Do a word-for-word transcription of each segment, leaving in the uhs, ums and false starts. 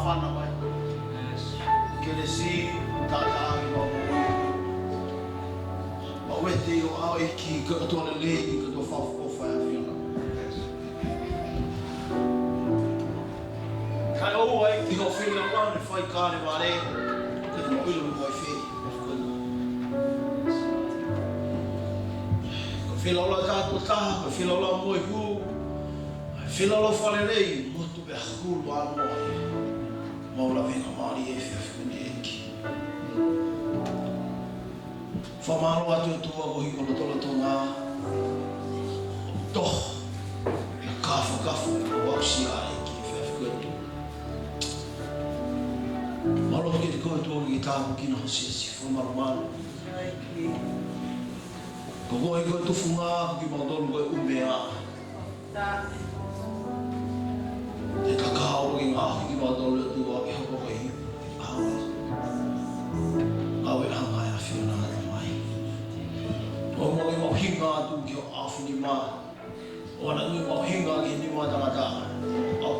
Ana mai. Kelesi, tata, i mau. Mau ʻete ʻo ʻEiki, ko e ʻOtua lelei, ko e ʻOtua fakaʻofoʻofa ʻa e ʻAfiona. Kae ʻoua ʻEiki hoʻo fili ʻa e ʻaho ni fai kale vale, ke mau ʻilo mo e fē. Ko e fili ʻa e ʻOtua ko e taha, ko e fili ʻa e ʻOtua mo e hū, ko e fili ʻa e ʻOtua fakalelei, mo Tupe a hulu a noa. Mau lavengamālie he efiafi ni ʻEiki. Fakamālō atu ʻOtua koeʻuhi ko e lotolotonga. Toho. ʻIo kafakafa ʻo aʻusia ʻEiki he efiafi ni. Mālō ʻEiki ko e ʻOtua ke tāpuekina ho siasi. Fakamalumalu. Ko koe ko e tufunga, ko kimautolu ko e ʻumea. Te kakao ki ngā hiki mātolu atu ʻa ke hoko ko e ʻaho. Ngāue ʻa e ʻAfiona ʻa mai. ʻO mau ʻi mau hinga atu ki ho ʻaofinima. ʻO ana ʻi mau hinga ki he nima tangata. ʻAu.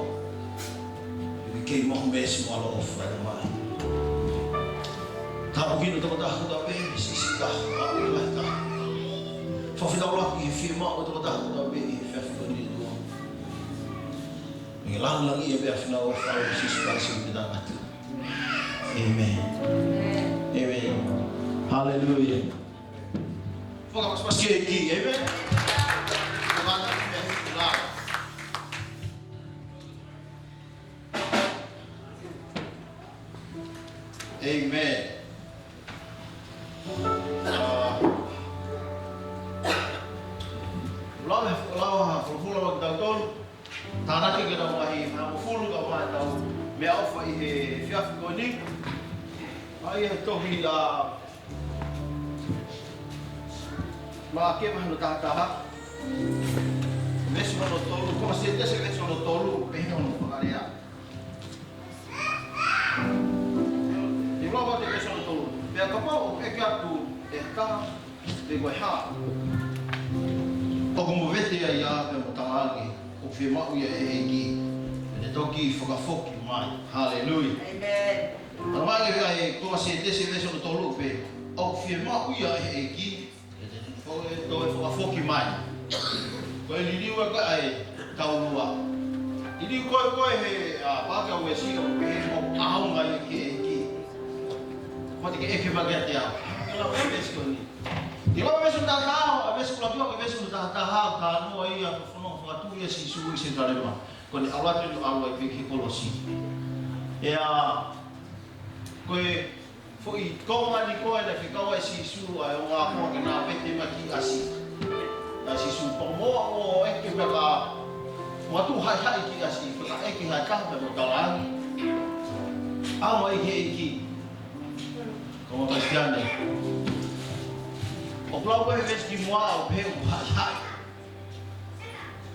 Ke kei mau meesi mālō ʻofa ʻa mai. Tāpuekina toko taha kotoa pē, siʻisiʻi taha, ʻa e lahi taha. Fakafetaulaki he fiemaʻu ʻa toko taha kotoa pē, he efiafi ni ʻOtua. Mei langilangi ʻa e efiafi ni ʻofa ʻa Sīsū Kalaisi ʻoku tangata. ʻĒmeni. ʻĒmeni. Haleluia. Fakapasipasi ki he ʻEiki, ʻēmeni. Fakapasipasi ki he ʻEiki. ʻĒmeni. ʻA, lau e, lau ha folofola maʻa kitautolu. Tānaki ke tau maʻu ha ngaahi folofola kae ʻumaʻā ʻetau meʻaʻofa ʻi he efiafi ko eni. ʻA ia he tohi ʻa Maʻake vahe hono taha taha. Veesi hono tolu, Kolose tolu veesi hono tolu, pehē hono fakalea. ʻI he lau ʻa e veesi hono tolu. Pea kapau ʻoku ʻeke atu ʻe ha taha, pe ko e hā ʻoku mo vete ai ia pea mo talaange, ʻoku fiemaʻu ia ʻe he ʻEiki, te ne toki fakafoki mai. Haleluia. ʻĒmeni. Tala mai ʻe he Kolose tolu veesi hono tolu pē, ʻoku fiemaʻu ia ʻe he ʻEiki, ʻe toe fakafoki mai. Ko e liliu ʻa e taulua. Liliu ko ē ko ē he, ʻa, pāke ʻa Uesi ʻoku pehē ʻoku ʻaonga ia ki he ʻEiki. Ko e te ke ʻeke mai kiate au. Ke lau e veesi ko eni. Ke lau e veesi hono taha taha, ʻa e veesi ko ē ʻoku lau atu, ko e veesi hono taha taha, ka noa ia ko e fononga fakatuʻi ʻa Sīsū ʻi Selusalema. Ko ʻene ʻalu atu ʻo ʻalu ai pē ki he kolosi. ʻIo, ko e foʻi konga ni ko ē naʻe fekau ai ʻe Sīsū ʻa e ongo akoa ke na vete mai ki ʻasi. ʻA Sīsū pea mo ʻo ʻeke pea ka mo tuʻu haʻihaʻi ki ʻasi, pea ka ʻeke ha taha pea mo talaange, ʻaonga ia ki he ʻEiki. Ko e Kalisitiane. ʻOku lau ko ē he veesi kimuʻa ʻoku pehē ʻoku haʻihaʻi.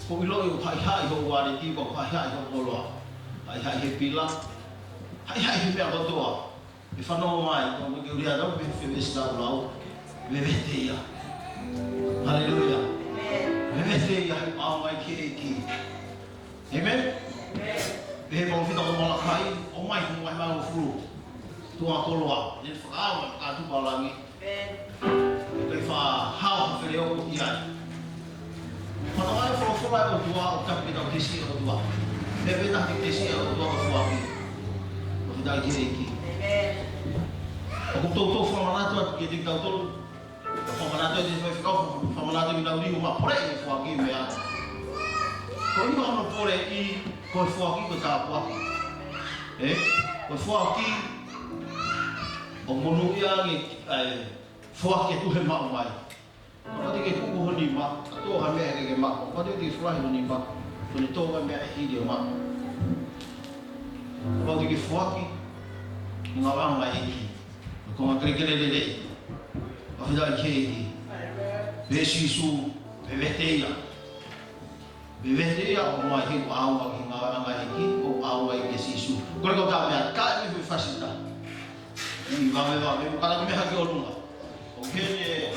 ʻOku ʻiloʻi ʻoku haʻihaʻi hoʻo uāleti, ʻoku haʻihaʻi hoʻo koloa. Haʻihaʻi he pila. Haʻihaʻi he meʻa kotoa. ʻE fanongo mai, ko e ke uri atu pē he veesi ʻoku lau. Vevete ia. Haleluia. Vevete ia he ʻaonga ia ki he ʻEiki. ʻĒmeni. Pehē ʻe he palōfita ko Malakai, ʻomai hoʻo ngaahi mangofulu. Tuʻunga koloa. Ne fakaava, ka tupa langi. ʻOku ʻikai fakahao ha feleʻo ʻi ai. Manatuʻi e folofola ʻa e ʻOtua ʻoku tapu ke tau kesi ʻa e ʻOtua. Pea pehē ʻe he kesi ʻa e ʻOtua ko e foaki. Ko e fetaʻi ki he ʻEiki. ʻOku toutou fakamanatu atu kiate kitautolu. Fakamanatu atu e fai fekau, fakamanatu ʻi he lau liliu ma pole e foaki meʻa. Ko e ʻuhinga hono pole ʻi he foaki ko e tāpuaki. ʻE? Ko e foaki ʻoku monūʻia ange ʻa e foaki ʻe tuʻu he maʻu mai. Kapau te ke kuku ho nima, ka tō ha meʻa ke ke maʻu. Kapau te ke folahi ho nima, ko ʻene tō ha meʻa ʻe hili ʻo maʻu. Kapau te ke foaki, ngāue ʻa e ʻEiki. Ko e ngaahi kelekele lelei. Fakafetaʻi ki he ʻEiki. Pehē ʻe Sīsū, vevete ia. Vevete ia ʻo ʻomai he ʻaonga ki he ngāue ʻa e ʻEiki, ʻo ʻaonga kia Sīsū. Ko e kau tā meʻa, ka e me fui fasita. ʻI vave vave, mo kata ko e meʻa hake ʻolunga. ʻOku heni e